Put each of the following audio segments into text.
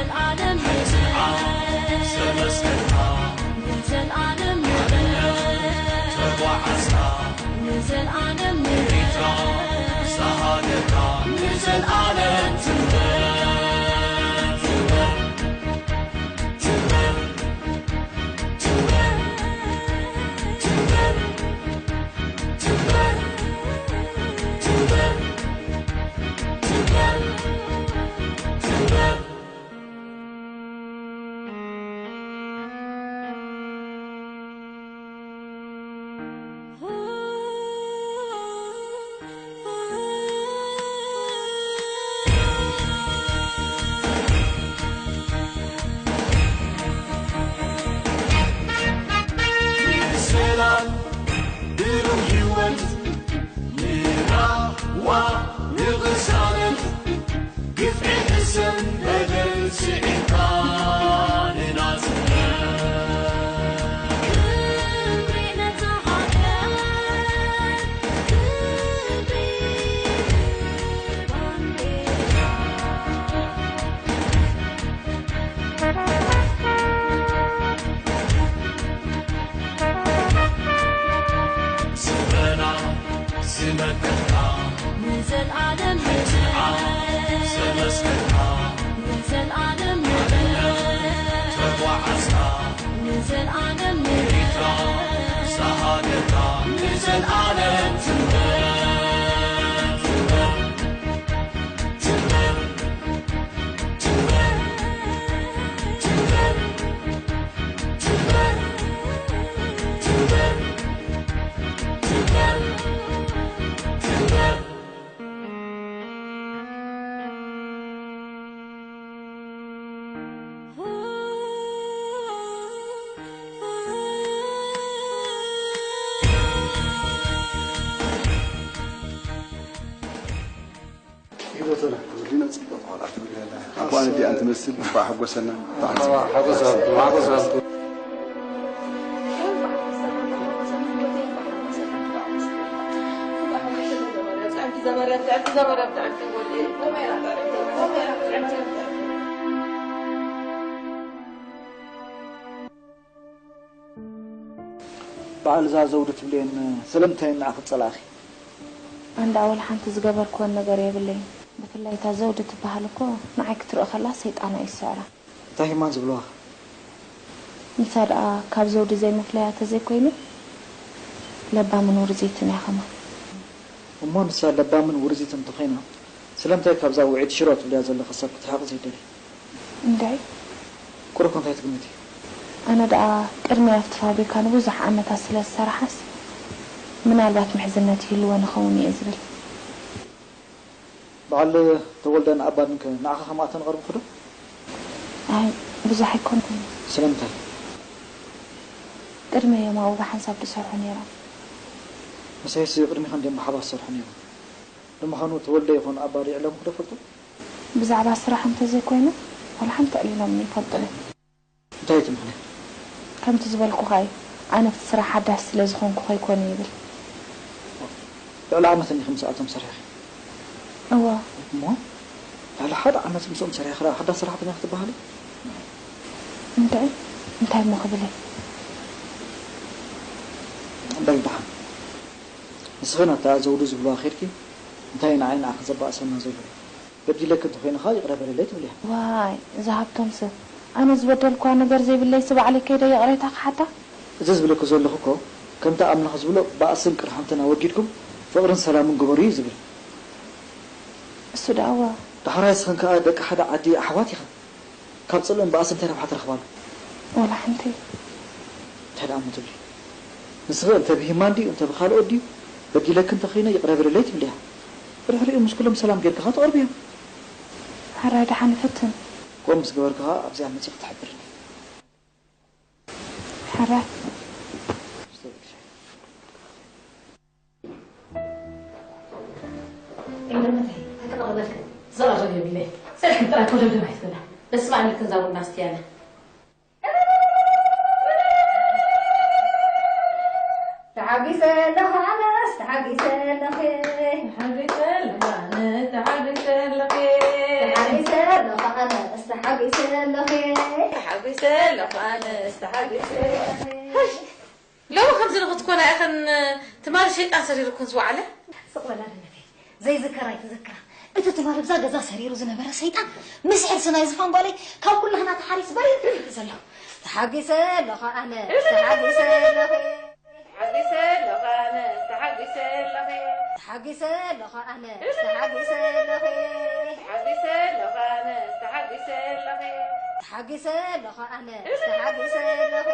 ንዘልኣለም ንዘልኣለም ንዘልኣለም ንዘልኣለም ትንበር ትንበር ትንበር ትንበር ትንበር ትንበር ትንበር ትንበር ትንበር ሰላም ብሩህ ህይወት ንራዋ ንቕሳነት ግፍዒ ሕሰም በደል ስዒርካ ንናጽነት ክብሪ ነታ ሃገር ክብሪ ባንዴራ ስረና ዝመከትካ ንዘልኣለም ሕትኣ ዘመስከርካ ንዘልኣለም ተጓዓዝካ ንዘልኣለም ኤርትራ ሳሃገርካ ንዘልኣለም ትንበር ትንበር ትንበር ትንበር ትንበር ትንበር ትንበር ትንበር ትንበር ሂወተና ወዲና ጽቡቕ ቆልዓ ትብለና። ኣቦ ኣነ ዲኣ እንትመስል እንኳዕ ሓጎሰና። ሓጎስ ሃብቱ ሓጎስ ሃብቱ። በዓል እዛ ዘውዲ ትብልየን ስለምንታይ ንዓኺ ዝጸላእኺ? ኣንዳ ወላ ሓንቲ ዝገበርክወን ነገር የብለይን። ብፍላይ እታ ዘውዲ ትበሃል እኮ ንዓይ ክትርኦ ከላ ሰይጣና እዩ ዝስዕራ። እንታይ ህማን ዝብልዋ? ንሳ ደኣ ካብ ዘውዲ ዘይምፍለያ ተዘይኮይኑ ለባምን ውርዝይትን እያ ከማን። እሞ ንሳ ለባምን ውርዚትን እንተኾይና ስለምንታይ ካብዛ ውዒት ሽሮ ትብልያ ዘለኺ ሰብ ክትርሕቕ ዘይደሊ? እንድዒ። ቁሩብ ከ እንታይ ትግምቲ? ኣነ ደኣ ቅድመይ ኣብቲ ፋብሪካ ንብዙሕ ዓመታት ስለ ዝሰራሓስ ምናልባት ምሕዝነት ይህልወን ይኸውን እየ ዝብል። በዓል ተወልደን ኣባድንከ ንዓኻ ከምኣተን ይቐርቡኺ ዶ? ኣይ ብዙሕ ኣይኮንኩን። ስለምንታይ? ቅድመይ እዮም ኣብኡ ብሓንሳብ ዝሰርሑ ነይሮም። ምሳይሲ ቅድሚኻ እንድዮም ብሓባር ዝሰርሑ ነይሮም። ንምዃኑ ተወልደ ይኹን ኣባዲ ይዕለሙኺ ዶ ይፈልጡ? ብዛዕባ ስራሕ እንተዘይኮይኑ ዋላ ሓንቲ ኣዕሊሎምኒ ኣይፈልጡን እዮም። እንታይ እቲ ምኽንያት? ከምቲ ዝበልኩኻ እዩ፣ ኣነ ኣብቲ ስራሕ ሓዳሽ ስለ ዝኾንኩ ከይኮነ ይብል። ልዕሊ ዓመት እንዲኺ ምስኣቶም ሰሪሕኺ? እወ። እሞ ልዕሊ ሓደ ዓመት ምስኦም ሰሪሕኺ ደኣ ሓዳስ ሰራሕተኛ ክትበሃሊ? እንድዒ እንታይ እሞ ክብል እየ? በል ደሓን ንስኺ ናብታ ዘውዱ ዝብልዋ ኬድኪ እንታይ ንዓይ ንዓኺ ዘባእሰና ዘሎ? በዲለኪ እንተኾይነ ኸኣ ይቕረ በልለይ ትብልያ። ዋይ እዛ ሃብቶም ሰብ ኣነ ዝበደልክዋ ነገር ዘይብለይሲ ባዕለይ ከይደ ይቕሬታ ክሓታ? እዚ ዝብለኪ ዘለኹ እኮ ከምቲ ኣምላኽ ዝብሎ ባእስን ቅርሕንትን ኣወጊድኩም ፍቕርን ሰላምን ግበሩ እዩ ዝብል። እሱ ደኣ እወ። ዳሕራይ እስኽን ከኣ ደቂ ሓደ ዓዲ ኣሕዋት ኢኽን። ካብ ጽልእን ባእስን እንታይ ረብሓ ትረኽባሉ? ዋላ ሓንቲ። እንታይ ደኣ እሞ ትብሊ? ንስኺ እንተ ብሂማን ድዩ እንተ ብኻልኦት ድዩ በዲለኪ እንተ ኾይነ ይቕረ በልለይ ትብልያ። ብድሕሪኡ ምስ ኩሎም ሰላም ጌርኪ ኸኣ ተቕርብዮ። ሕራይ ደሓን እፈትን። ከምኡ ምስ ገበርኪ ኸኣ ኣብዚኣ መጺኺ ትሕብርኒ። ሕራይ። ኤመመተይ፣ ኣይተቐርበልክን። ዘራረብ የብለይ። ሰልክን ጥራይ ኮለምለም ኣይትበላ። በስመ ኣብ ኢልክን እዛ ቡና ኣስትያለ። ተሓጒሰ ኣለኹ ኣነስ፣ ተሓጒሰ ኣለኹ። ተሓጒሰ ኣለኹ ኣነ፣ ተሓጒሰ ኣለኹ። ተሓጒሰ ኣለኹ ኣነ፣ ተሓጒሰ ኣለኹ። ተሓጒሰ ኣለኹ ኣነ፣ ተሓጒሰ ኣለኹ። ሎሚ ከምዚ ንኽትኮና ኢኽን ትማሊ ሸይጣን ሰሪሩክን ዝወዓለ? ስቕ በላ ደመተይ፣ ዘይዝከር ኣይትዘክራ። እቲ ትማሊ ብዛ ገዛ ሰሪሩ ዝነበረ ሰይጣን ምስ ሕርሲ ናይ ዝፋን ጓለይ ካብ ኩላህና ተሓሪስ ባይ ይብል ዘሎ። ተሓጒሰ ኣለኹ ኣነ፣ ተሓጒሰ ኣለኹ። ተሓጒሰ ኣለኹ ኣነ፣ ተሓጒሰ ኣለኹ። ተሓጒሰ ኣለኹ ኣነ፣ ተሓጒሰ ኣለኹ። ተሓጒሰ ኣለኹ ኣነ፣ ተሓጒሰ ኣለኹ። ተሓጒሰ ኣለኹ ኣነ፣ ተሓጒሰ ኣለኹ።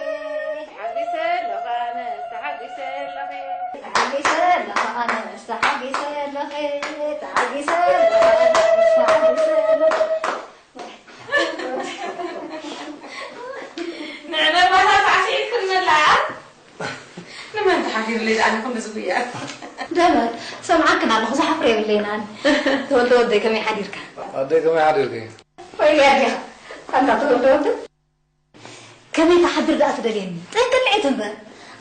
ተሓጒሰ ኣለኹ ኣነ፣ ተሓጒሰ ኣለኹ። ተሓጒሰ ኣለኹ ኣነ፣ ተሓጒሰ ኣለኹ። ተሓጒሰ ኣለኹ ኣነ፣ ተሓጒሰ ኣለኹ። ንዕነ ባታ ሳዕስዒት ክንመላኣ። ንመን ተሓፊርለይ ደኣ ንኹሉ ዝጉያ? ደመት፣ ሰምዓክን ኣለኹ፣ ዝሓፍር የብለይን ኣነ። ተወልደ ወደይ፣ ከመይ ሓዲርካ? ኣደይ፣ ከመይ ሓዲርኪ? ወይለይ ኣዴኻ፣ ኣንታ ተወልደ ወደይ። ከመይ ትሓድር ደኣ ትደልየኒ? ጥንቅልዒት እምበር።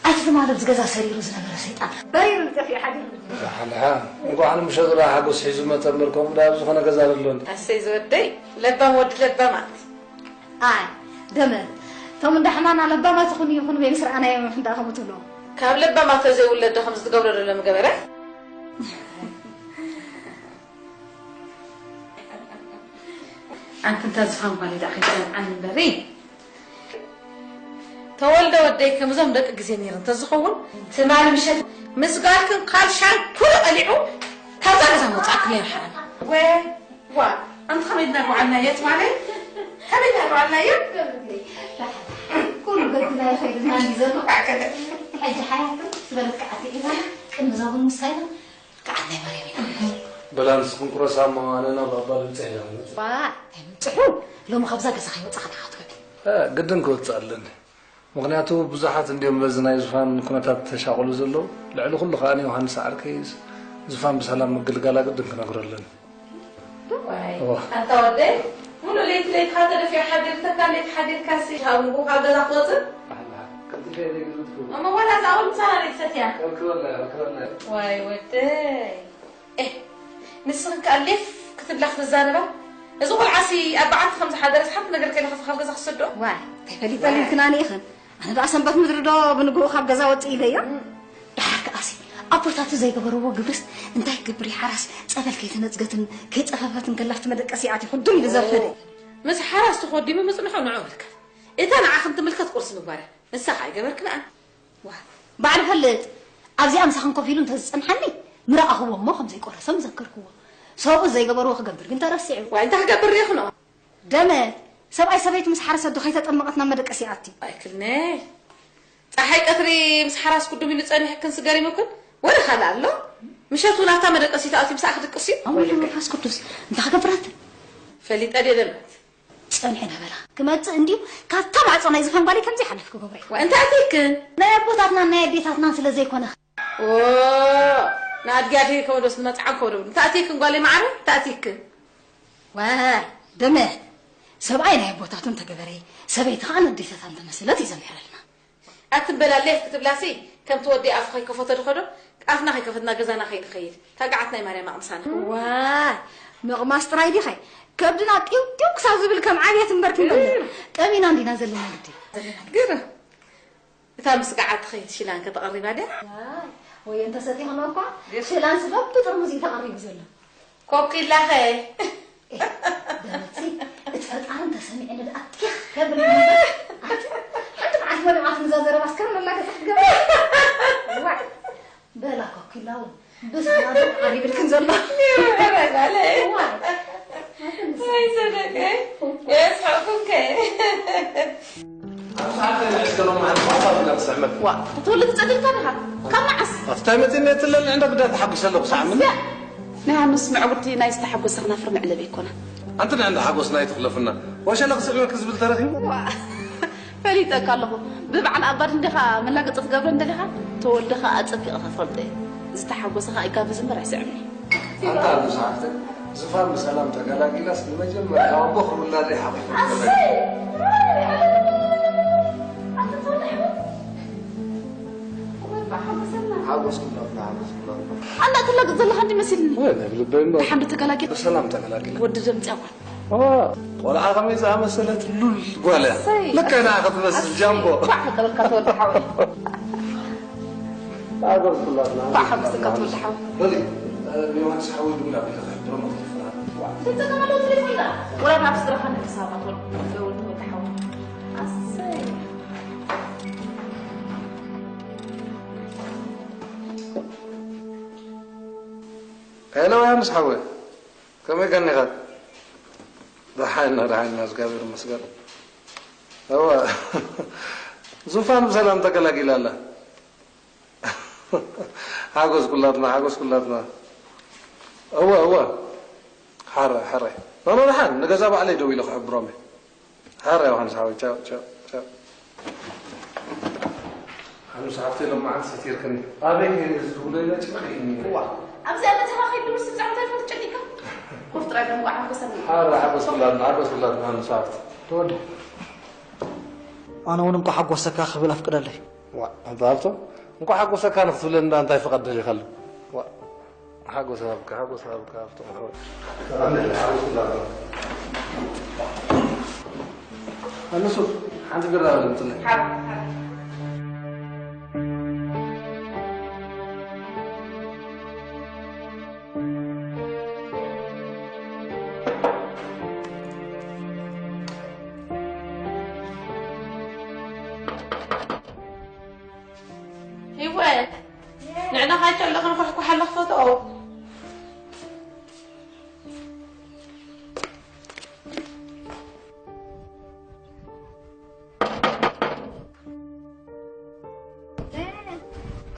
ኣቲ ትማሊ ኣብዚ ገዛ ሰሪሩ ዝነበረ ሰይጣን በሪሩ ጠፊኡ ሓዲሩ። ደሓን ደሓን። እንኳዕ ንምሸቱ ደኣ ሓጎስ ሒዙ መጸ እምበር፣ ከምኡ ደኣ ኣብ ዝኾነ ገዛ ደሎ እንዲ። ኣሰይ ዝወደይ፣ ለባም ወዲ ለባማት። ኣይ፣ ደመት፣ እቶም እንዳ ሕማና ለባማት ይኹኑ ይኹኑ በይ ምስ ረኣናዮም እንዳ ከምኡ ትብሎ። ካብ ለባማት ተዘይውለድ ዶ ከምዚ ትገብሮ ደሎ ምገበረ? ኣንቲ እንተ ዝፋን ጓለይ ደኣ ከይትሰምዓኒ እምበሪ። ተወልደ ወደይ ከምዞም ደቂ ግዜ ነይሩ እንተዝኸውን፣ ትማሊ ምሸት ምስ ጓልክን ካብ ሻንኩሉ ቀሊዑ ካብዛ ገዛ ምውጻእክን ነይሩ ሓራም። ወይ ዋ፣ ኣንቲ ከመይ ድና ጓዓልናዮ ትማሊ? ከመይ ድና ጓዓልናዮ? ኩሉ ገድና ይኸይድና እንዲ ዘሎ። ባዕከለ። ሕጂ ሓያት ዝበለት ከዓቲ ዒዛና ቅድሚ ዛቡን ምሳይና ከዓት ናይ ማርያም ኢና። በላ ንስኽን ቁረሳ እሞ ኣነ ናብ ኣባ ልብጽሕ ኢና ንመጽእ። ዋ፣ እንታይ ምብጽሑ? ሎሚ ካብዛ ገዛ ከይወጻኻ ንዓትኩም። እ፣ ግድን ክወጽእ ኣለኒ። ምኽንያቱ ብዙሓት እንድዮም በዚ ናይ ዙፋን ኩነታት ተሻቕሉ ዘለዉ። ልዕሊ ኩሉ ከኣ ዮሃንስ ዓርከይ ዙፋን ብሰላም ምግልጋላ ግድን ክነግሮ ኣለኒ። ዋይ፣ እዋ። ኣንታ ወደይ፣ ሙሉእ ለይቲ ለይትኻ ተደፊኡ ሓዲርካስ፣ ለይቲ ሓዲርካሲ፣ ካብ ንግሆ ካብ ገዛ ክትወጽእ? ኣላ፣ ቀልጢፈ እየ ዘይግዝትኩ። እሞ ዋላ እዛ ኣወል ምሳና ዘይትሰትያ? ከልክበላ፣ ከልክበላ። ዋይ ወደይ። ኤህ፣ ንስኽን ከኣ ሌፍ ክትብላ ክትዛረባ? እዚ ቆልዓሲ ኣብ በዓቲ ከም ዝሓደረስ ሓንቲ ነገር ከይለኸፈ ካብ ገዛ ክሰዶ? ዋይ፣ እንታይ ፈሊጠ ኢልክናኒ ኢኽን? ኣነ ደኣ ሰንበት ምድሪ ዶ ብንግሆ ካብ ገዛ ወጽእ ኢለዮ? እም። ደሓር ከኣሲ፣ ኣቦታቱ ዘይገበርዎ ግብርስ እንታይ ክገብር እዩ? ሓራስ ጸበል ከይተነጽገትን ከይጸፈፈትን ከላ ኣብቲ መደቀሲ ኣትዩ ሕዱም ኢሉ ዘርፈደ። ኦ፣ ምስ ሓራስ ተኾዲሙ ምጽንሑ ንዑ ምልከት። እታ ንዓኽን ትምልከት ቁርሲ ምግባር እያ። ንስኻ ኣይገበርክንኣን። ዋ፣ ባዕሉ ፈልጥ። ኣብዚኣ ምሳኽን ኮፍ ኢሉ እንተዝጸንሓኒ፣ ምረኣኽዎ እሞ ከም ዘይቆረሰ ምዘከርክዎ። ሰብኡት ዘይገበርዎ ክገብር ግን ተረሲዑ። ዋይ፣ እንታይ ክገብር ርኢኽንኦ? ደመት፣ ሰብኣይ ሰበይቲ ምስ ሓረሰ ዶ ከይተጠመቐት ናብ መደቀሲ ይኣቲ? ኣይክልነ። ጸሓይ ቀትሪ ምስ ሓራስ ክዱም ኢሉ ጸኒሕክን ስገሪሙክን? ወረ ካልእ ኣሎ? ምሸት እውን ኣብታ መደቀሲት ኣትዩ ምሳኣ ክድቅስ እዩ? ኣወ መንፈስ ቅዱስ፣ እንታይ ክገብራት? ፈሊጠ ድየ ደመት? ጸንሒ ነበላ። ክመጽእ እንድዩ፣ ካብታ ማዕጾ ናይ ዝፋን ጓለይ ከምዘይ ሓለፍ ክገብሮ እየ። ዋይ፣ እንታይ ኣትይክን? ናይ ኣቦታትናን ናይ ኣዴታትናን ስለ ዘይኮነ። ኦ፣ ንኣድጊ ኣድሂ ከወዶስ ንመጽዓን ከወዶ። እንታይ ኣትይክን ጓለይ መዓረ? እንታይ ኣትይክን? ዋይ፣ ደመ። ሰብኣይ ናይ ኣቦታቱ እንተገበረ፣ ሰበይቲ ኸኣ ንኣዴታታ እንተመሰለት እዩ ዘምሕረልና። ኣቲ እምበላ ሌፍ ክትብላሲ፣ ከምቲ ወዲ ኣፉ ከይከፈቶ ድኸዶ፣ ኣፍና ከይከፈትና ገዛና ከይንኸይድ። ታጋዓት ናይ ማርያም ኣቕምሳና። ዋይ፣ ምቕማስ ጥራይ ዲኸ? ከብድና ጢው ጢው ክሳብ ዝብል ከም ዓብየት እምበር ክንበልዕ። ጠሚና እንዲና ዘለና ግዲ። ግርም። እታ ምስ ገዓት ትኸይድ ሽላን ከተቕሪባ ድያ? ዋይ፣ ወይ እንተሰቲኽኖ እኳ፣ ሽላንስ በብጥርሙዝ እዩ ተቐሪቡ ዘሎ። ኮኪላኸ? ኤህ፣ ደመትሲ፣ እቲ ፈጣሪ እንተሰሚዕኒ ደኣ ቲኽ ከብል ነበር። ኣቲ፣ ሓንቲ መዓልቲ ወዲቓትኒ እዛ ዘረባ፣ እስከ መላገጺ ክትገብር። ዋይ፣ በላ ኮኪላ እውን ብስና ዶ ዓሪብልክን ዘሎ? ይበረጋለ። ዋይ። ወይ ሰደቀ፣ የስሕቕኩምከ። ኣብ ሰዓት ንዕስከ ሎማዓንቲ ሓሳብ ኢና ክስዕመት። ዋ፣ ክትወልድ ትጸሊልካ ዲኻ? ካብ መዓስ? ኣብቲ እንታይ መጺእኒ እትለኒ ዕንዳ ግዳ ተሓጒሰ ኣለኹ፣ ሰዓምኒ። እዚኣ ናይ ሃኑስ ምዕቡድቲ ናይ ዝተሓጎሰ ክናፍር መዕለቢ ኣይኮነን። ኣንቲ ናይ ዕንዳ ሓጎስና ኣይትኽለፍና። ወሸለ ክስዕመኪ ዝብል ተረኺቡ? ዋ፣ ፈሊጠካ ኣለኹ። ብበዓል ኣባዲ እንዲኻ መላገጺ ትገብረን ደሊኻ? ተወልደ ኸኣ ኣጸቢቐ ከፈልጦ እየ። ዝተሓጎሰ ኸኣ ይጋብዝ እምበር ኣይስዕምን እዩ። ኣንታ ኣሉ ሰዓብቲ፣ ዝፋን ብሰላም ተገላጊላስ ንመጀመርያ ኣቦ ከም ውላደይ ሓቒፈ ኣሰይ! ሓጎስኩም ናትና፣ ሓጎስኩም ናትና። ኣንዳ ትላገጽ ዘለኻ እንዲ መሲልኒ። ወይ፣ ናይ ብልበይ እምበር። ደሓን ዶ ተገላጊላ? ብሰላም ተገላጊላ። ወዲ ደምጽ ኣጓል። ኦ፣ ቆልዓ ከመይ ዝኣመሰለት ሉል ጓል እያ። ሰይ፣ ልክዕ ንዓ ክትመስል ኣሰይ፣ ጃምቦ። እንኳዕ ሓጎሰካ ተወልደ ሓወይ። ሓጎስ ኩላትና። እንኳዕ ሓጎሰካ ተወልደ ሓወይ። በሊ፣ ዮሃንስ ሓወይ ድውል ኣቢለ ክሕብሮ መኽሊፍ። ተጸቀመሉ ቴሌፎንና። ወላ ናብ ስድራኻ ንሕሳባት ወል-፣ ደውል ተወልደ ሓወይ። ኣሰይ። ሄሎ ዮሃንስ ሓወይ። ከመይ ቀኒኻ? ደሓን ኢና፣ ደሓን ኢና፣ እግዚኣብሔር ይመስገን። እወ፣ ዙፋን ብሰላም ተገላጊላ ኣላ። ሓጎስ ኩላትና፣ ሓጎስ ኩላትና። እወ፣ እወ። ሓራይ፣ ሓራይ። ኖ፣ ኖ፣ ደሓን፣ ንገዛ ባዕለይ ደዊለ ክሕብሮም እየ። ሓራይ ዮሃንስ ሓወይ፣ ቻው፣ ቻው፣ ቻው። ሓኑስ ሓፍተይ፣ ሎማዓንቲ ሰቲርክኒ። ኣበይ ከይደ ዝብሎ ኢለ ጭንቕ ኢልኒ። እዋ፣ ኣብዚኣ መታኻ ከይዱ ምስ ብዛዕባ እንታይ ፎቶ ጨኒቕካ? ኮፍ ጥራይ በል፣ እንቋዕ ሓጎሰና። ሓራ ሓጎስ ኩላትና፣ ሓጎስ ኩላትና፣ ሓኑስ ሓፍተይ። ተወልደ፣ ኣነ እውን እንቋዕ ሓጎሰካ ክብል ኣፍቅደለይ። ዋ፣ ኣንታ ሃብቶም፣ እንቋዕ ሓጎሰካ ንክትብለኒ እንዳ እንታይ ፍቓድ ደሊኻሉ? ዋ፣ ሓጎስ ሃብካ፣ ሓጎስ ሃብካ፣ ሃብቶም ሓወይ። ኣነ ሓጎስ ኩላትና። ኣነሱ ሓንቲ ቢራ በል ምጽለይ። ሓብ፣ ሓብ። ህይወት፣ ንዕና ካይቶ ኣለኽን ኩሕኩሕ ኣለኽ ፎቶኦ።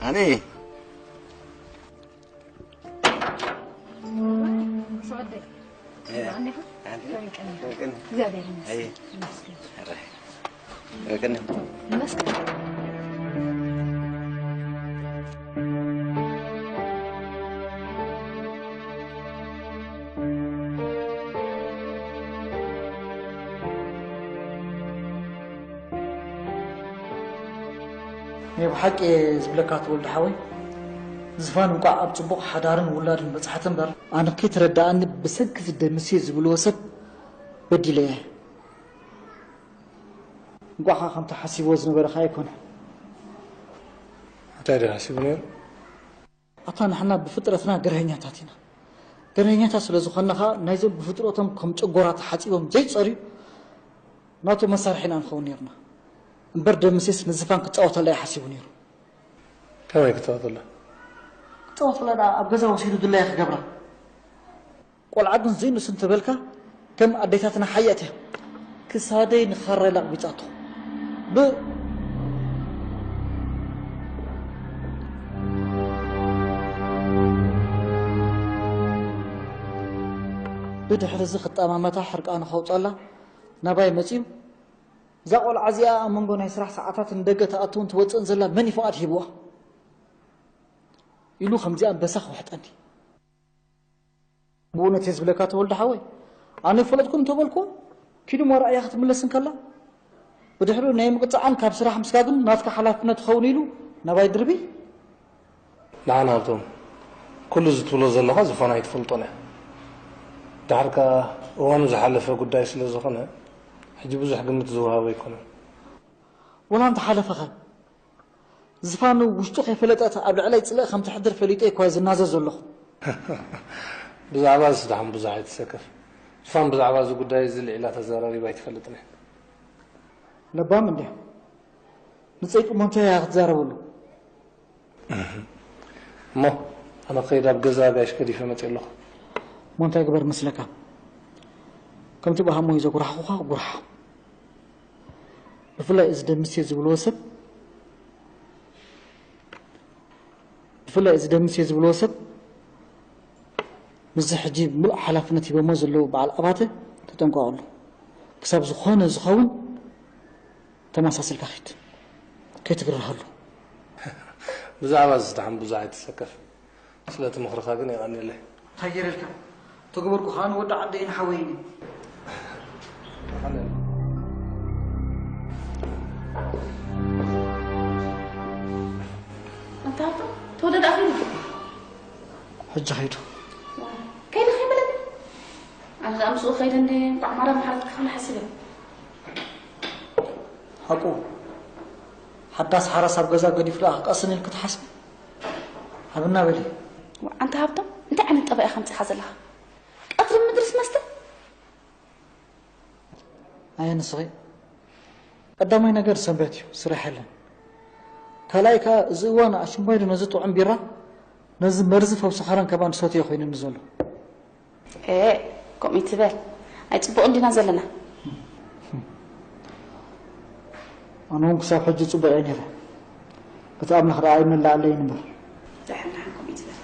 ኣነ። ሰወደይ። እየ። ኣንዲኹ? ኣንዲ? ከመይ ቀኒኻ? ከመይ ቀኒ? እግዚኣብሔር ይመስገን። ኣየ። ይመስገን። ኣረ። ይመስገን። ይመስገን። ናይ ብሓቂ እየ ዝብለካ ተወልደ ሓወይ፣ ዝፋን እንቋዕ ኣብ ጽቡቕ ሓዳርን ውላድን በጽሓት እምበር፣ ኣነ ከይተረድኣኒ ብሰንኪ እዚ ደምሴ ዝብልዎ ሰብ በዲለ እየ። እንቋዕ ከኣ ከምቲ ሓሲብዎ ዝነበረ ከኣ ኣይኮነ። እንታይ ድዩ ሓሲቡ ነይሩ? ኣታ ንሕና ብፍጥረትና ገርሀኛታት ኢና። ገርሀኛታት ስለ ዝኾንና ኸኣ ናይዞም ብፍጥረቶም ከም ጨጎራ ተሓጺቦም ዘይጸርዩ ናቱ መሳርሒ ኢና ንኸውን ነይርና። እምበር ደምሴስ ንዝፋን ክጻወተላ እዩ ሓሲቡ ነይሩ። ከመይ ክጻወተላ? ክጻወተላ ደኣ ኣብ ገዛ ወሲዱ ድላያ ክገብራ። ቆልዓ ግን ዘይንእሱ እንተበልካ፣ ከም ኣዴታትና ሓያት እያ። ክሳደይ ንኻራ ኢላ ኣቕቢጻቶ። ብ-፣ ብድሕሪ እዚ ክጠማመታ ሕርቃኑ ከውጸላ ናባይ መጺኡ፣ እዛ ቆልዓ እዚኣ ኣብ መንጎ ናይ ስራሕ ሰዓታት ንደገ ትኣትውን ትወጽእን ዘላ መን እዩ ፍቓድ ሂብዋ? ኢሉ ከምዚኣ ኣንበሳ ክውሕጠኒ። ብእውነት እየ ዝብለካ ተወልደ ሓወይ፣ ኣነ ይፈለጥኩ እንተበልኩ፣ ኪዱ ሞራእያ ክትምለስ እንከላ፣ ብድሕሪኡ ናይ ምቅጻዕን ካብ ስራሕ ምስጋግን ናትካ ሓላፍነት ይኸውን ኢሉ ናባይ ድርቢ። ደሓን ሃብቶም፣ ኩሉ እዚ ትብሎ ዘለኻ ዝኾነ ኣይትፈልጦን እያ። ድሓር ከኣ እዋኑ ዝሓለፈ ጉዳይ ስለ ዝኾነ፣ ሕጂ ብዙሕ ግምት ዝወሃቦ ኣይኮነን። ወላ እንተሓለፈኸ? ዝፋኑ ውሽጡ ከይፈለጠት ኣብ ልዕለይ ጽልኢ ከም ትሕድር ፈሊጠ እኳ ዝናዘዝ ዘለኹ። ብዛዕባ እዚ ደሓን ብዙሕ ኣይትሰከፍ። ዝፋን ብዛዕባ እዚ ጉዳይ እዚ ልዒላ ተዘራሪባ ኣይትፈልጥን እያ። ለባም እንድያ። ንጸይቂ እሞ እንታይ እያ ክትዛረበሉ? እሞ ኣነ ክኸይድ ኣብ ገዛ ጋሽ ገዲፈ መጽእ ኣለኹ። እሞ እንታይ ግበር መስለካ? ከምቲ ብሃሞይ ዘጉራሕኹኻ ጉራሕ። ብፍላይ እዚ ደምሴ ዝብልዎ ሰብ፣ ብፍላይ እዚ ደምሴ ዝብልዎ ሰብ፣ ምስዚ ሕጂ ምሉእ ሓላፍነት ሂቦሞ ዘለዉ በዓል ኣባተ ተጠንቀቐሉ። ክሳብ ዝኾነ ዝኸውን ተመሳሲልካ ኺድ። ከይትግረሃሉ። ብዛዕባ እዚ ደሓን ብዙሕ ኣይትሰከፍ። ስለቲ ምኽርኻ ግን የቐንየለይ። እንታይ ገይረልካ? ተገበርኩ ኸኣ ንወዲ ዓደይ ንሓወይን እዩ። ኣንታ ሃብቶም፣ ተወደደ ኣኺሉ። ሕጂ ኸይዱ። ከይዱ ከይመለስ? ኣነ ኸኣ ምስኡ ከይደ እንደ እንቋዕ ማርያም ሓረት ክፍል ሓሲበ። ሓቁ ሓዳስ ሓራስ ኣብ ገዛ ገዲፉ ደኣ ክቀስን ኢልኪ ትሓስቢ? ሃብና በሊ። ዋ፣ ኣንታ ሃብቶም፣ እንታይ ዓይነት ጠባይ ኢኻ ኣምጺኻ ዘለኻ? ቀትሪ ምድርስ መስተ? ኣየ ንስኺ፣ ቀዳማይ ነገር ሰንበት እዩ፣ ስራሕ የለን። ካልኣይ ከኣ እዚ እዋን ኣሽንኳይዶ ነዚ ጥዑም ቢራ፣ ነዚ መርዚ ፈውሲ ሓራን ከማን ዝሰትዮ ኮይኑኒ ዘሎ። ኤ፣ ከምኡ ይትበል። ኣይ ጽቡቕ እንዲና ዘለና። ኣነ እውን ክሳብ ሕጂ ጽቡቕ እየ ነይረ። እቲ ኣምላኽ ደኣ ኣይመላኣለይን እምበር። ደሕና ከምኡ ይትበል።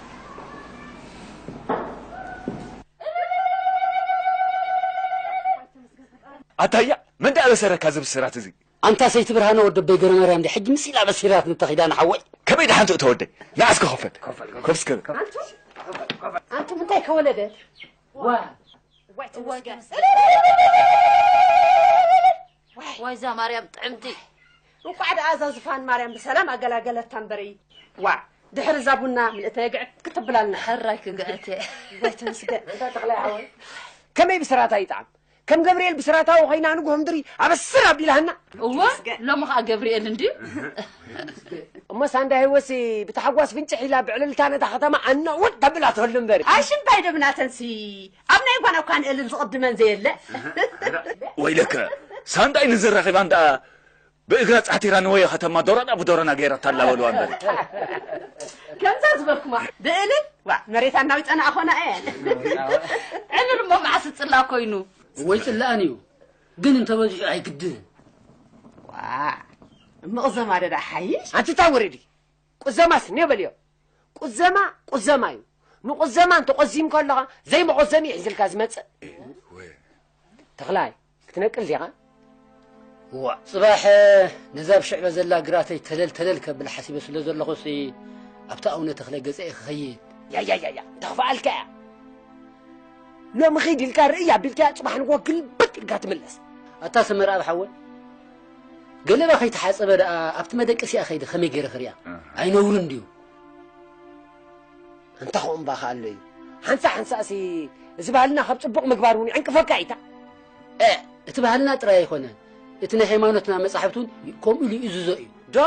ኣታያ፣ መን ደኣ በሰረካ እዚ ብስራት እዚ? ኣንታ ሰይቲ ብርሃነ ወደበይ ገረማርያም ድያ ሕጂ ምስ ኢላ በሲራት ንተኺዳ ንሓወይ። ከመይ ደሓን ትእቶ ወደይ? ንዓ እስከ ክፈት። ኮፍ እስከ በል። ኣንቱ፣ ኣንቱ ምንታይ ከወለደት? ዋ። ዋይ፣ ትመስገን። ዋይ፣ እዛ ማርያም ጥዕምቲ። እንቋዕ ደኣ እዛ ዝፋን ማርያም ብሰላም ኣገላገለታ እምበሪ። ዋ፣ ድሕሪ እዛ ቡና ምልእተ የግዕት ክትብላልና። ሕራይ ክግዕት እየ። ዋይ፣ ትመስገን። እንታይ ተኽላይ ሓወይ? ከመይ ብስራታ ይጥዓም? ከም ገብርኤል ብስራታዊ ኮይና ንግሆ ምድሪ ኣበስር ኣቢላህና። እወ፣ ትመስገን። ሎሚ ኸዓ ገብርኤል እንድዩ። እሞ ሳንዳ ህይወትሲ ብታሕጓስ ፍንጭሕ ኢላ ብዕልልታ ነታ ከተማ ኣነውት ተብላ ትህሉ እምበሪ። ኣሽ እንታይ ደብናተንሲ ኣብ ናይ ጓና እኳ ንእልን ዝቕድመን ዘየለ። ወይለከ፣ ሳንዳይ ንዝረኺባን ደኣ ብእግራ ጻሕቲራ ንወዮ ከተማ ዶሮና ብዶሮና ገይራታ ኣላ በልዋ እምበሪ። ከምዛ ዝበልኩማ ብእልን ዋ መሬት ኣናዊጸና ኣኾና እየን። ዕልል እሞ መዓስ ጽላ ኮይኑ? ወይ ጽላእን እዩ፣ ግን እንተበዚሑ ኣይግድን። ዋ እምቕ ዘማደዳ ሓይሽ። ኣንቲ እታ ውረዲ። ቁዘማስ እኒኦ በልዮ። ቁዘማ ቁዘማ እዩ። ንቁዘማ እንተቆዚም ከለኻ ዘይመቆዘሚ እዩ ሒዝልካ ዝመጽእ። ተኽላይ ክትነቅል ዲኻ? ዋ ጽባሕ ነዛ ብሽዕበ ዘላ ግራተይ ተለል ተለል ከብል ሓሲበ ስለ ዘለኹሲ ኣብታ ኣቡነ ተኽለ ገጸ እየ ክኸይድ። ያያያያ ተኽፍኣልካ እያ። ሎሚ ኺድ ኢልካ ርእይ ኣቢልካያ ጽባሕ ንግሆ ግልብጥ ኢልካ ትምለስ። ኣታ ሰመርኣብ ሓወይ፣ ገለባ ከይተሓጸበ ደኣ ኣብቲ መደቀሲኣ ከይደ ከመይ ገይረ ክሪኣ? ኣይነውርን ድዩ? ኣንታ ኸኡ እምባ ኸኣ ኣሎ እዩ። ሓንሳእ ሓንሳእሲ እዚ ባህልና ካብ ጽቡቕ ምግባር እውን ይዕንቅፈካ እዩ። እ፣ እቲ ባህልና ጥራይ ኣይኮነን፣ እቲ ናይ ሃይማኖትና መጻሕፍቲ እውን ከምኡ ኢሉ ይእዝዞ እዩ። ዶ?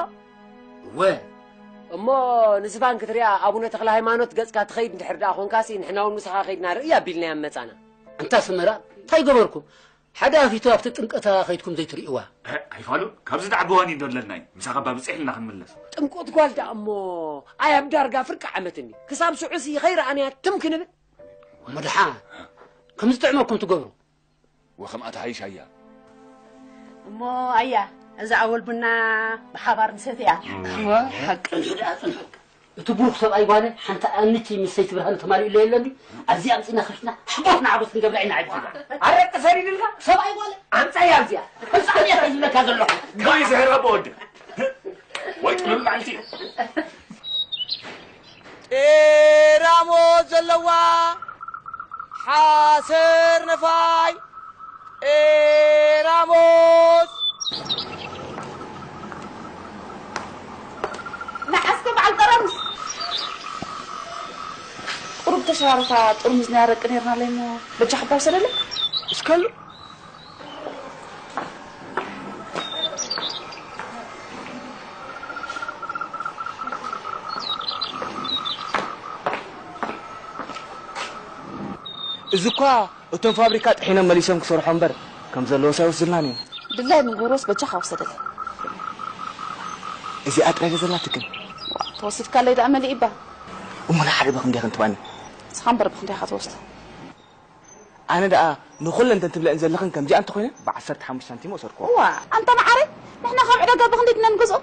እወ። እሞ ንዝፋን ክትሪኣ ኣቡነ ተኽለ ሃይማኖት ገጽካ ትኸይድ እንድሕር ደኣ ኾንካሲ ንሕና እውን ምሳኻ ከይድና ርእይ ኣቢልናያ መጻና። ኣንታ ሰመራ፣ እንታይ ገበርኩም? ሓደ ኣፊቱ ኣብቲ ጥምቀታ ከይድኩም ዘይትርእይዋ? እ፣ ኣይፋሉን። ካብዚ ደኣ ብዋኒን ዶ ኣለናይ? ምሳኻ እባ ብጽሕ ኢልና ክንምለስ። ጥምቆት ጓል ደኣ እሞ ኣይ ኣብ ዳርጋ ፍርቂ ዓመት እኒ። ክሳብ ሽዑሲ ከይረኣናያ ትም ክንብል። እሞ ደሓ፣ ከም ዝጥዕመኩም ትገብሩ። ወከምኣ ተሓይሽ ኣያ። እሞ ኣያ፣ እዛ ኣወል ቡና ብሓባር ንሰትያ። እወ፣ ሓቂ። ጽንሑ ደኣ፣ ጽንሑ። እቲ ብሩኽ ሰብኣይ ጓለ ሓንቲ ኣንቲ ምስ ሰይቲ ብርሃን ተማሊኡ ኣሎ የለን ድዩ? ኣብዚኣ ኣምጺና ከፊትና ሓጎስና ሓጎስ ክንገብራ ኢና ኣብዚ። ኣረቂ ሰሪድልካ? ሰብኣይ ጓለ ኣምጻያ ኣብዚኣ። ህጻን እያ ሒዝለካ ዘለኹ። ግበይ ዝሕረብ ወዲ። ወይ ጥሉል መዓልቲ። ጤራሞ ዘለዋ ሓሰር ነፋይ ጤራሞስ። ንዓስከ በዓል ጠረሙስ። ቁሩብ ተሸራርፋ ጥርሙዝ ናይ ኣረቂ ነይርና ለይሞ በጃ ክባ ውሰደለይ። እስከሉ። እዚ እኳ እቶም ፋብሪካ ጥሒኖም መሊሶም ክሰርሖ እምበር ከም ዘለዎስ ኣይወስድልናን እዮም። ድላይ ንግበሮስ በጃኻ ውሰደለይ። እዚኣ ጥራይ ዶ ዘላትክን? ተወሲድካለይ ደኣ መሊእ እባ። እሞ ንሓደ ብኽንደይ ክንትባኒ? ንስኻ እምበር ብኽንደይ ኢኻ ትወስዶ? ኣነ ደኣ ንኹለን እተን ትብለአን ዘለኽን ከምዚኣ እንተኾይነን ብዓሰርተ ሓሙሽተ ሳንቲም ወሰድክዎ። እዋ፣ ኣንታ መዓረይ፣ ንሕና ካብ ዕዳጋ ብኽንደይ ድና ንገዝኦ?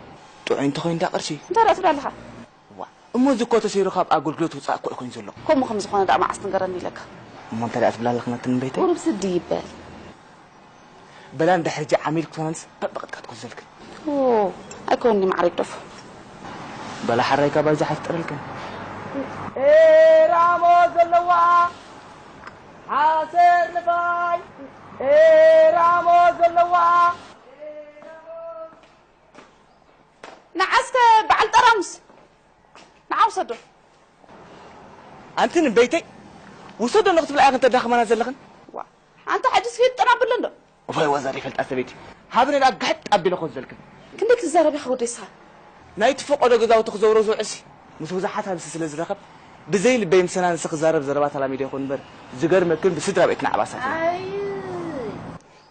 ጥዑይ እንተኾይኑ ደኣ ቅርሺ። እንታይ ደኣ ትብል ኣለኻ? ዋ፣ እሞ እዚ እኮ ተሰይሩ ካብ ኣገልግሎት ውጻእ እኮ እዩ ኮይኑ ዘሎ። ከምኡ ከም ዝኾነ ደኣ መዓስ ትንገረኒ ኢለካ። እሞ እንታይ ደኣ ትብላ ኣለኽን ኣትን ቤተይ? ቁሩብ ስዲ ይበል። በላ እንድሕር ሕጂ ዓሚል ክትኮናንስ በብቕጥቃጥ ኮዘልክን። ኦ፣ ኣይኮንኒ መዓረይ ግደፎ። በላ ሓራይ ካባይ ዝሓፍጥረልክን። ኤራሞ ዘለዋ ሓሰር ንፋይ ኤራሞ ዘለዋ። ንዓስከ በዓል ጠራሙስ ንዓ ውሰዶ። ኣንቲ ንበይተይ ውሰዶ ንክትብላ ኢኽን ተዳኽማና ዘለኽን። ዋ፣ ኣንታ ሕጂ ስኪ ጠናብሎ እንዶ። እዋይ ዋዛ ዘይፈልጣ ሰበይቲ። ሃብነ ደኣ ጋሕጥ ኣቢለ ኮፍ ዘልክን። ክንደይ ክትዛረብ ኢኻ ወደይ ስኻ? ናይቲ ፈቆዶ ገዛውቲ ክዘውሮ ዝውዕልሲ ምስ ብዙሓት ሃብሲ ስለ ዝረኸብ ብዘይ ልበይ ምሰና ንስ ክዛረብ ዘረባ ተላሚደ ይኹን እምበር ዝገርመክን ብስድራ ቤትና ዓባሳት ኢና። ኣይ፣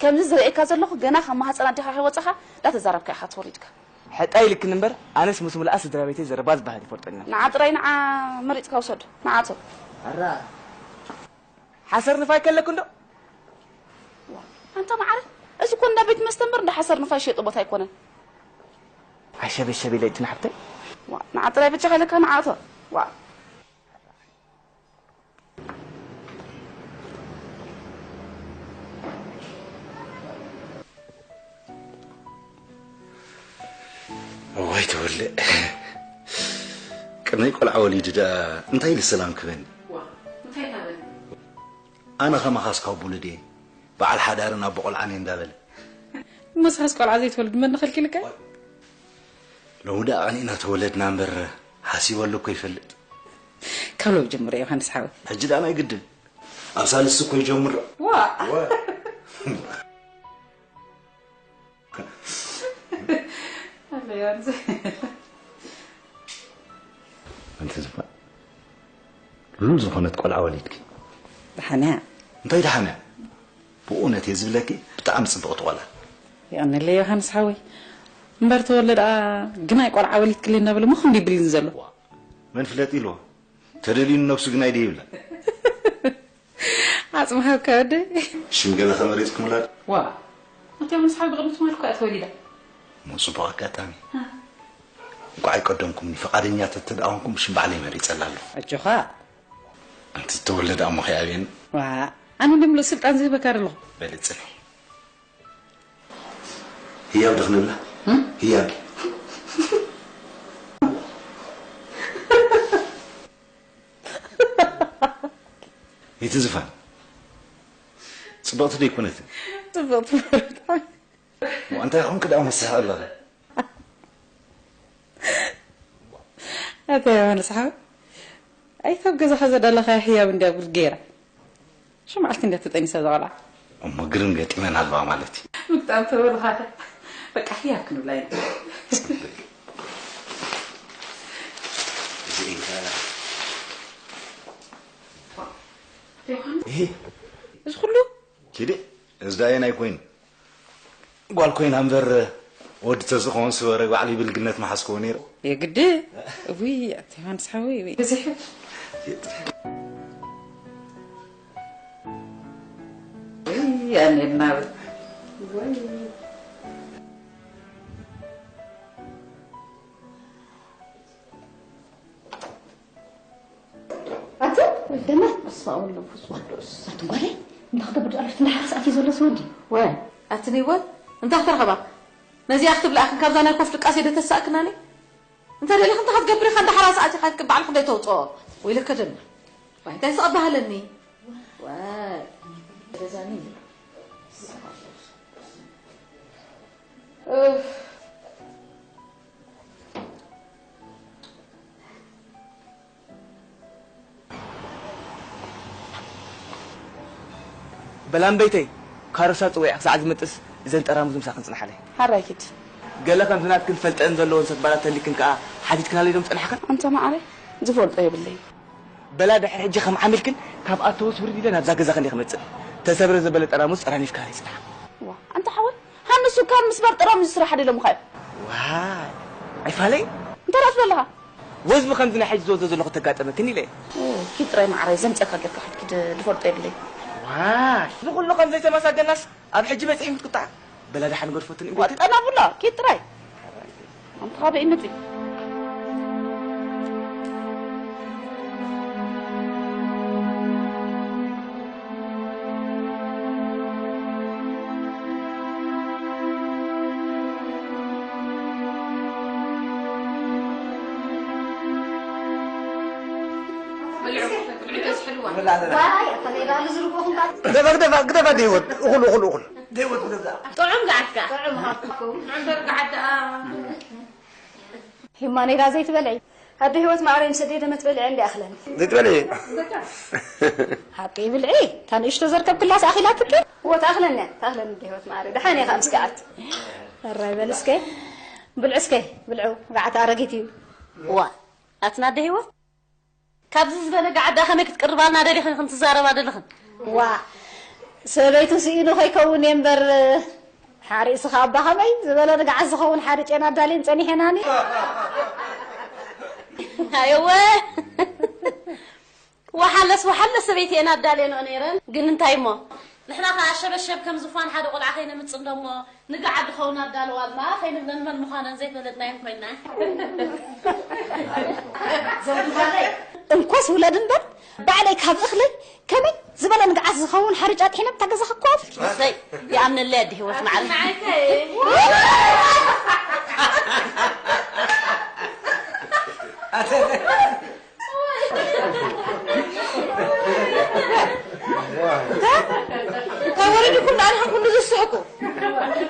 ከምዚ ዝርእየካ ዘለኹ ገና ካብ ማህፀን ኣዴኻ ከይወፃኻ እንዳተዛረብካ ኢኻ ተወሊድካ። ሕጣ ኢልክን እምበር ኣነስ ምስ ሙሉኣ ስድራ ቤተይ ዘረባ ዝበሃል ይፈልጦ ኢና። ንዓ ጥራይ ንዓ መሪፅካ ውሰዱ። ንዓቶ። ኣራ ሓሰር ንፋይ ከለኩ እንዶ? ዋ፣ ኣንታ መዓረ፣ እዚ እኮ እንዳ ቤት መስተ እምበር እንዳ ሓሰር ንፋይ ሸጦ ቦታ ኣይኮነን። ኣሸበሸብ ኢለ እጅና ሓብተይ። ዋ፣ ንዓ ጥራይ በጃኻ ኢለካ ንዓቶ። ዋ። እዋይ ተወለ። ቅድመይ ቆልዓ ወሊዱ ደኣ እንታይ ኢሉ ሰላም ክበኒ? ዋ፣ እንታይ እናበለ? ኣነ ከማኻስ ካብ ውሉድ እየ። በዓል ሓዳርን ኣቦ ቆልዓን እየ እንዳበለ። መሳስ ቆልዓ ዘይትወልድ መን ከልኪልካ? ሎሚ ደኣ ቀኒእና ተወለድና እምበር ሓሲበሉ እኮ ይፈልጥ። ካብ ሎሚ ጀምሮ ዮሃንስ ሓወይ። ሕጂ ደኣ ናይ ግድን። ኣብ ሳልስቲ እኮ ይጀምር። ዋ! ዋ! ኣለ ዮሃንስ። ኣንቲ ዝፋ፣ ሉል ዝኾነት ቆልዓ ወሊድኪ። ደሓንያ። እንታይ ደሓንያ? ብእውነት እየ ዝብለኪ፣ ብጣዕሚ ጽብቕቲ ቆልዓ። የቐንየለይ ዮሃንስ ሓወይ። እምበር ተወለ ደኣ ግናይ ቆልዓ ወሊድክለይ እናበለ እሞ ክንዲ ይብልን ዘሎ። ዋ፣ መን ፍለጥ ኢልዎ? ተደልዩ ንነብሱ ግናይ ድዩ ይብላ? ዓጽሚ ሃብካ ወደይ። ሽም ገለ ከመሪጽኩምላ? ዋ፣ እቲ ዮሃንስ ሓወይ ብቕድሚ ትማል እኮ እያ ተወሊዳ። እሞ ጽቡቕ ኣጋጣሚ። እ። እንቋዕ ኣይቀደምኩምኒ፣ ፍቓደኛታት እንተ ደኣ ኾንኩም ሽም ባዕለይ መሪጸላ ኣለኹ። ኣጆኻ። ኣንቲ ዝተወለደ ኣሞኺ ኣብየን። ዋ፣ ኣነ እንደ ምሉእ ስልጣን ዝህበካ ኣለኹ። በሊ ጽንሒ። ህያብ ዶ ክንብላ? እም? ህያብ። እቲ ዝፋን ጽብቕቲ ዶ ኣይኮነትን? ጽብቕቲ ብጣዕሚ። ዋ፣ እንታይ ኾንክ ደኣ መስሕ ኣለኻ? ኣታ ዮሃንስ ሓው፣ ኣይ ካብ ገዛኻ ዘዳለኻያ ህያብ እንድያ ጉድ ገይራ። ሽዑ መዓልቲ እንድያ ተጠኒሳ እዛ ቆልዓ። እሞ ግርም ገጢመን ኣለዋ ማለት እዩ። ምቅጣም ተበልኻተ። በቃ ህያብ ክንብላ ኢና። እዚ እንካ ዮሃንስ፣ እህ። እዚ ኩሉ? ኪዲ፣ እዚ ዳየናይ ኮይኑ? ጓል ኮይና እምበር ወዲ ተዝኸውን ስበረ ባዕሉ ብልግነት ምሓዝክዎ ነይሩ። የግዲ? እውይ፣ ኣቲ ዮሃንስ ሓወይ፣ እውይ። በዚሑ። እይ፣ ኣነ እናበል። ኣቲ ወደና፣ በስመ ኣብ ወወልድ ወመንፈስ ቅዱስ። ኣቲ ጓለይ፣ እንታይ ክገብር ደኣ ኣለፍቲ? እንዳ ሓራ ሰዓት እዩ ዘሎ፣ ሰ ወዲ። ወ፣ ኣቲ ነይወት፣ እንታይ ክትረኸባ? ነዚኣ ክትብልኣክን ካብዛ ናይ ኮፍ ድቃሴ ዶ ተሳእክናኒ? እንታይ ደሊኽን እንታይ ክትገብር ኢኻ? እንዳ ሓራ ሰዓት ኢኻ ባዕልኹም ዶ ተውፅኦ? ወይለከ ደማ። ዋይ፣ እንታይ ስቕ ኣባሃለኒ? ዋይ፣ ገዛኒ። እፍ። በላምበይተይ፣ ካሮሳ ጽውዒ ክሳዕ ዝመጥስ እዘን ጠራሙዝ ምሳኽን ጽንሓለይ። ሓራይ ኪድ። ገለ ከምዚ ናትክን ፈልጠን ዘለዎን ሰትባላት ተሊክን ከኣ ሓቲትክናለይ ዶም ጸናሕክን? ኣንታ መዓረይ፣ ዝፈልጦ የብለይን። በላ ድሕሪ ሕጂ ከም ዓሚልክን ካብ ኣተወስ ውርድ ኢለ ናብዛ ገዛኽን እየ ክመጽእ። ተሰብረ ዘበለ ጠራሙዝ ጸራኒፍካ ይጽናሕ። ዋ፣ ኣንታ ሓወይ፣ ሃንሱ ካብ ምስባር ጥራም እዩ ስራሕ ኣደለ ምዃን። ዋይ፣ ኣይፋለይ? እንታይ ደኣ ትብለኻ? ወዝቢ ከምዚ ናይ ሕጂ ዝወዘ ዘለኹ ተጋጠመክን ኢለ። ኦ፣ ኪድ ጥራይ መዓረይ ዘምጸካ ጌርካ ኪድ ድ-፣ ድፈልጦ የብለይ። ዋይ፣ እዚ ኩሉ ከም ዘይተመሳገናስ ኣብ ሕጂ በጺሕም ክትቁጣዕ? በላ ደሓን ገድፎትን እንኳ ጠና ብሎ፣ ኪድ ጥራይ። ኣንተ ኻበይ እምጺ? ግደፋ፣ ግደፋ፣ ግደፋ፣ ደይወት፣ እኹል፣ እኹል፣ እኹል። ደይወት፣ ግደፋ። ጥዑም ገዓት ከኣ። ጥዑም ሃብቲ ክኸውን። ጥዑም ገዓት ደኣ። ሂማኔላ ዘይትበልዒ? ኣደ ህይወት ማዕረይ ምስ ኣደይ ደመት በሊዐ እንዲ ኣኽለኒ። ዘይትበልዒ? ሓቂ ብልዒ፣ እታ ንእሽቶ ዘርከብክላስ ኣኺላትኪ? እዎ፣ ተኣኽለኒ እያ፣ ተኣኽለኒ ኣደ ህይወት ማዕረ። ደሓን እየ ከዓ ምስ ገዓት። እራይ በል እስከ። ብልዑ እስከ፣ ብልዑ። ገዓት ኣረጊት እዩ። ዋ፣ ኣትና ኣደ ህይወት? ካብዚ ዝበለ ገዓት ደኣ ከመይ ክትቅርባልና ደሊኽን ኢኽን ትዛረባ ደለኽን? ዋ፣ ሰበይቱ ስኢኑ ከይከውን እየ እምበር፣ ሓሪእሲ ኸኣ እባ ከመይ ዝበለ ንገዓት ዝኸውን ሓርጭ እየን ኣዳልየን ጸኒሐናኒ። ኣየወ። ወሓለስ ወሓለስ ሰበይቲ እየን ኣዳልየንኦ ነይረን። ግን እንታይ እሞ፣ ንሕና ኸኣ ሸበሸብ ከም ዝፋን ሓደ ቖልዓ ከይነምጽእ እንዶ እሞ፣ ንገዓት ዝኸውን ኣዳልዋ እባ ከይንብለን መን ምዃነን ዘይፈለጥናየን ኮይንና። ዘውድባለይ። እንኮስ ውለድ እምበር፣ ባዕለይ ካብ እኽለይ ከመይ ዝበለ ንግዓት ዝኸውን ሓርጭ ኣጥሒነ ኣብታ ገዛ ክኮፍ። እሰይ፣ ይኣምነለይ ኣደ ህይወት ማዕረ። ንዓይከ? እንታይ ወሪድኩም ደኣ ንሕንኩም ንዝስሕቁ?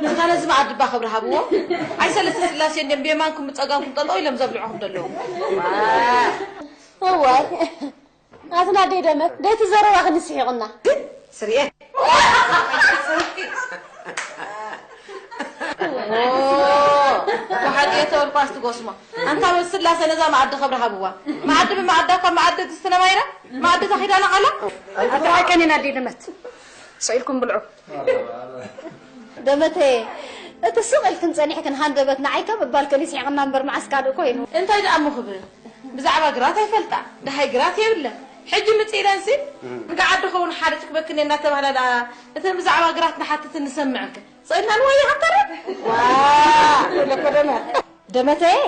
እንታ ነዚ መኣዲ እባ ክብሪ ሃብዎ። ኣይ ሰለስተ ስላሴ እንድዮም ብየማንኩም ብጸጋምኩም ጠጠው ኢሎም ዘብልዑኹም ዘለዉ። እዋይ፣ ኣትና ኣደይ ደመት፣ ደይ ትዘረባኽን ይስሒቑና። ግን ስርኤ። ኦ፣ ብሓቂ የተወልኳስ ትጎስሞ። ኣንታ ወድ ስላሴ ነዛ መኣዲ ክብሪ ሃብዋ። መኣዲ ብመኣዳ እኳ መኣዲ እግዝእትነ ማይረ፣ መኣዲ ተኺዳና ቃላ። ኣቲ ሓቀን ኢና ኣደይ ደመት። ስኢልኩም ብልዑ። ደመተየ፣ እቲ ስቕ ኢልክን ጸኒሕክን ሃንደበት ንዓይ ከም እባልከን ይስሒቕና እምበር መዓስ ካልእ ኮይኑ። እንታይ ደኣ እሞ ክብል? ብዛዕባ ግራት ኣይፈልጣ፣ ደሃይ ግራት የብለን። ሕጂ ምጽእ ኢለንሲ፣ ንገዓት ድኸውን ሓርጭ ክበክን እየ እናተባህላ ደኣ፣ እተን ብዛዕባ ግራት ንሓትትን ንሰምዕን ከ? ስቕ ኢልና ንወዮ ሃብታራት? ዋ! ለኮ ደመ። ደመተየ፣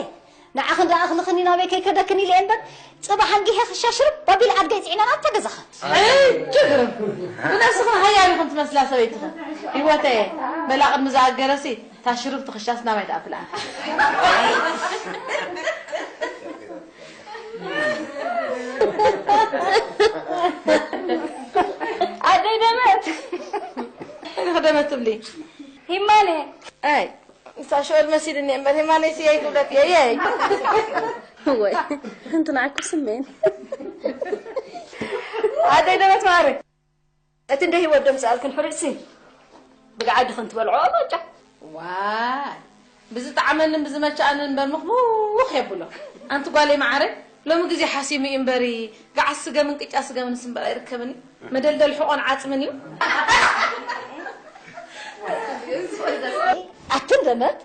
ንዓኽን ደኣ እኽልኽኒ ናበይ ከይከደክን ኢለ እየ እምበር፣ ጽባሕ ኣንጊሄ ክሻ ሽርብ ኣቢለ ኣድገይ ጽዒነን ኣብታ ገዛኽን። ሕጂ ግርም። ብነብስኽን ሃያል ኢኹም ትመስላ ሰበይትኽን። ህይወተየ፣ በላ ቅድሚ ዝኣገረሲ፣ እታ ሽርብቲ ክሻስ ናባይ ደኣ ብልዓ። ኣደይ ደመት። እንታይ ደመት ትብሊ? ሂማነ። ኣይ፣ ንሳ ሽወል መሲልኒ እምበር፣ ሂማነይ ስየይ ትብለኪ፣ የይ። ወይ፣ እንቱ ንዓኩ ስሜን። ኣደይ ደመት ማረ። እቲ እንደ ህይወት ደምጽኣልክን ሕሩጭሲ፣ ብግዓ ድኽን ትበልዖ ቅጫ። ዋይ፣ ብዝጠዓመንን ብዝመቸኣንን እምበር ምኽሙኽ የብሎ። ኣንቲ ጓለይ መዓረ፣ ሎሚ ግዜ ሓሲሙ እዩ እምበሪ፣ ገዓስ ስገምን ቅጫ ስገምንስ እምበር ኣይርከብን እዩ። መደልደል ሕቖን ዓጽምን እዩ። ኣትን ደመት፣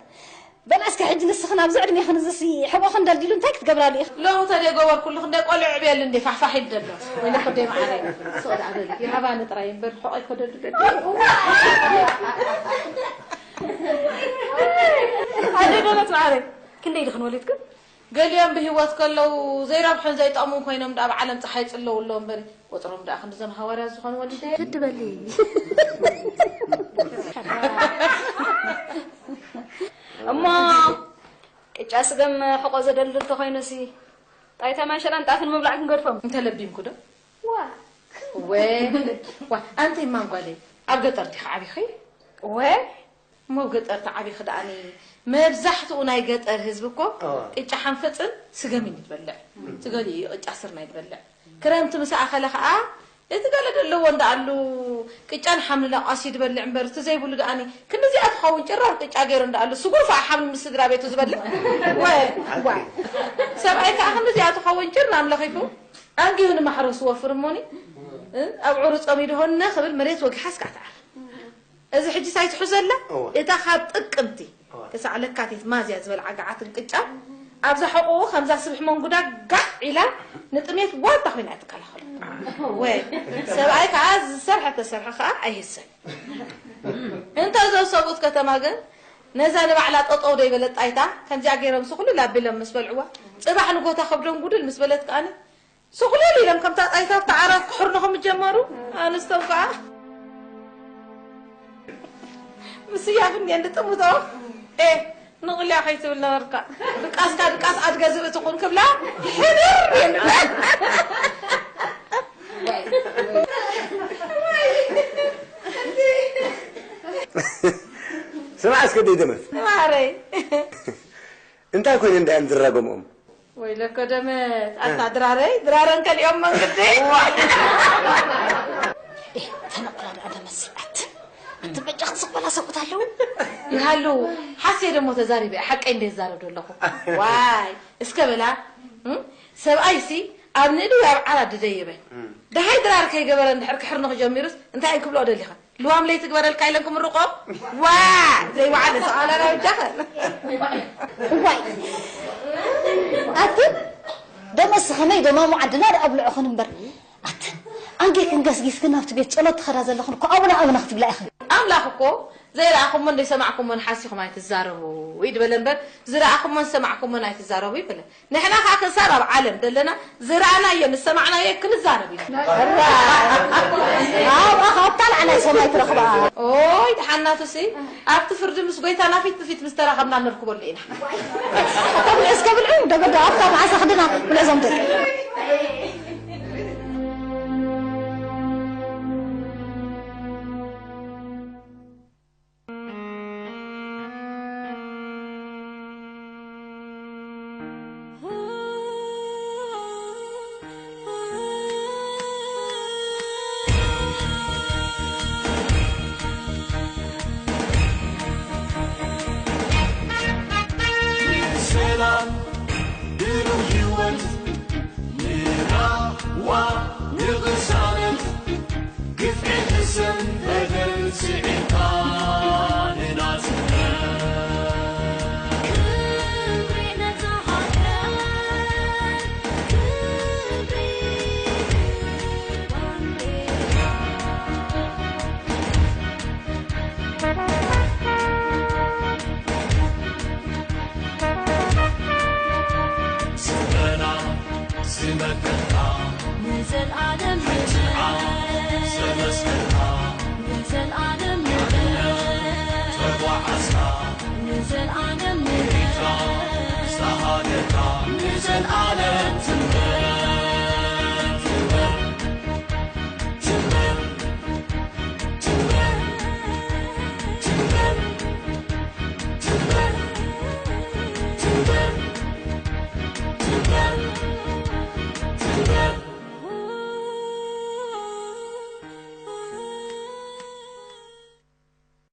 በላ እስከ ሕጂ ንስኽን ኣብዚ ዕድሜኽን እዚሲ ሕቖኽን ደልዲሉ እንታይ ክትገብራሉ ኢኽን? ሎሚ ተደይ ጎበርኩሉ ክንደይ ቆልዑ ዕብየሉ እንዴ ፋሕፋሕ ኢሉ ደሎ። ወይለ ከብደይ መዓረይ። ስቕ ደኣ በሊ። ይሃባኒ ጥራይ እምበር ሕቖይ ከደዱ ደሎ። ኣደይ ደመት መዓረይ፣ ክንደይ ድኽን ወሊድክን? ገሊኦም ብህይወት ከለዉ ዘይረብሑን ዘይጠቕሙን ኮይኖም ደኣ ብዓለም ጸሓይ ይጽለዉ ኣለዉ እምበሪ፣ ቁጽሮም ደኣ ክንድዞም ሃዋርያት ዝኾኑ ወሊደ። ግዲ በሊ። እሞ ቅጫ ስገም ሕቖ ዘደልድል ተኾይኑሲ፣ ጣይታ ማንሸላን ጣፍን ምብላዕ ክንገድፎም። እንተለቢምኩ ዶ? ዋ። ወ-፣ ዋ፣ ኣንቲ ማን ጓለይ፣ ኣብ ገጠር ዲኺ ዓቢኺ? ወ-፣ እሞ ኣብ ገጠር ተዓቢኺ ደኣኒ፣ መብዛሕትኡ ናይ ገጠር ህዝቢ እኮ እዋ። ቅጫ ሓንፈጽን ስገምን እዩ ዝበልዕ። እም። እቲ ገሊኡ እዩ ቅጫ ስርናይ ዝበልዕ። ክረምቲ ምስ ኣኸለ ኸኣ፣ እቲ ገለ ዘለዎ እንዳኣሉ ቅጫን ሓምሊ ላቋሲ ዝበልዕ እምበር፣ እቲ ዘይብሉ ደኣኒ፣ ክንዲዚኣ ትኸውን ጭራር ቅጫ ገይሩ እንዳኣሉ፣ ስጉር ኸኣ ሓምሊ ምስ ስድራ ቤቱ ዝበልዕ። ወ-፣ ዋ። ሰብኣይ ከኣ ክንዲዚኣ ትኸውን ጭራም ለኺፉ፣ ኣንጊሁ ንማሕረሱ ወፍር እሞኒ፣ እ፣ ኣብ ዑሩ ጸሚዱ ሆነ ክብል መሬት ወጊሓ እስካዕ ትዓር። እዚ ሕጂ ሳይ ትሕዞ ኣላ? እወ። እታ ካብ ጥቅምቲ እወ። ክሳዕ ለካቲት ማዝያ ዝበልዓ ገዓትን ቅጫን ኣብዛ ሕቑኡ ከምዛ ስብሒ መንጉዳ ጋዕ ኢላ ንጥሜት ዋልታ ኮይና እያ ትከላኸሎ። ወይ ሰብኣይ ከዓ ዝሰርሐ ተሰርሐ ከዓ ኣይህሰን። እንተ እዞም ሰብኡት ከተማ ግን ነዛ ንባዕላ ጠጠው ደይበለት ጣይታ ከምዚኣ ገይሮም ስኹሉ ላቢሎም ምስ በልዕዋ፣ ጽባሕ ንጎታ ከብዶም ጉድል ምስ በለት ከኣኒ ስኹልል ኢሎም ከምታ ጣይታ ኣብታ ዓራት ክሕርኑ ከም ጀመሩ፣ ኣንስቶም ከዓ ምስያ ክንደን ዝጥምቶ፣ ኤ፣ ንቑልያ ከይትብል ነበርካ። ድቃስካ ድቃስ ኣድገ ዝብኢ ትኹን ክብላ፣ ሕድር ኢለን። ስማዕ እስከ ደይ ደመት። ማረይ። እንታይ ኮይነ እንዳእየን ዝራገምኦም? ወይለከ ደመት፣ ኣታ ድራረይ፣ ድራረን ከሊኦም መንግዲ። ኤ፣ ተነቕላ ደኣ ደመት ስርዓት። በላ ሰብኡት ኣለዉ። ይሃሉ። ሓስየ ደሞ ተዛሪበ፣ ሓቀይ እንደ ይዛረብ ዘለኹ። ዋይ፣ እስከ በላ፣ እም? ሰብኣይሲ ኣብ ንእዲ ወይ ኣብ ዓራት ድደየበ። እም። ደሃይ ድራር ከይገበረ እንድሕር ክሕርንኽ ጀሚሩስ እንታይ እንክብልኦ ደሊኻ? ልዋም ለይትግበረልካ ኢለን ክምርቆ? ዋ! ዘይወዓለ ሰቓላና በጃኸ። እዋይ። ኣቲ ደሞ እስኸመይ ደማሙ ዓድና ደኣ ኣብልዑኽን እምበር። ኣትን ኣንጌክን ገስጊስክን ናብቲ ቤት ጸሎት ትኸዳ ዘለኽን እኮ ኣቡነ ኣቡነ ክትብላ ኢኽን። ኣምላኽ እኮ ዘይረኣኹሞን ዘይሰማዕኩሞን ሓሲኹም ኣይትዛረቡ ይድበለ እምበር፣ ዝረኣኹሞን ዝሰማዕኩሞን ኣይትዛረቡ ይበለ። ንሕና ኸኣ ክሳብ ኣብ ዓለም ዘለና ዝረኣናዮ ንሰማዕናዮ ክንዛረብ ኢና። ኣብኣ ኸኣ ኣብታ ላዕላይ ሰማይ ትረኽባ። ኦይ፣ ደሓናቱሲ ኣብቲ ፍርዲ ምስ ጐይታና ፊት ንፊት ምስ ተራኸብና ነርክበሉ ኢና። እቶም እስከ ብልዑ ደገ ኣብታ መዓሳ ክድና ብልዕዞም ደቂ። ሰላም ብሩህ ህይወት ንራዋ ንቕሳነት ግፍዒ ንሰን በደል ስዒርካ ንናጽነት። ክብሪ ነታ ሃገር፣ ክብሪ ባንዴራ። ስረና ዝመከትካ ንዘልኣለም ሓይልኻ ዘመስከርካ ንዘልኣለም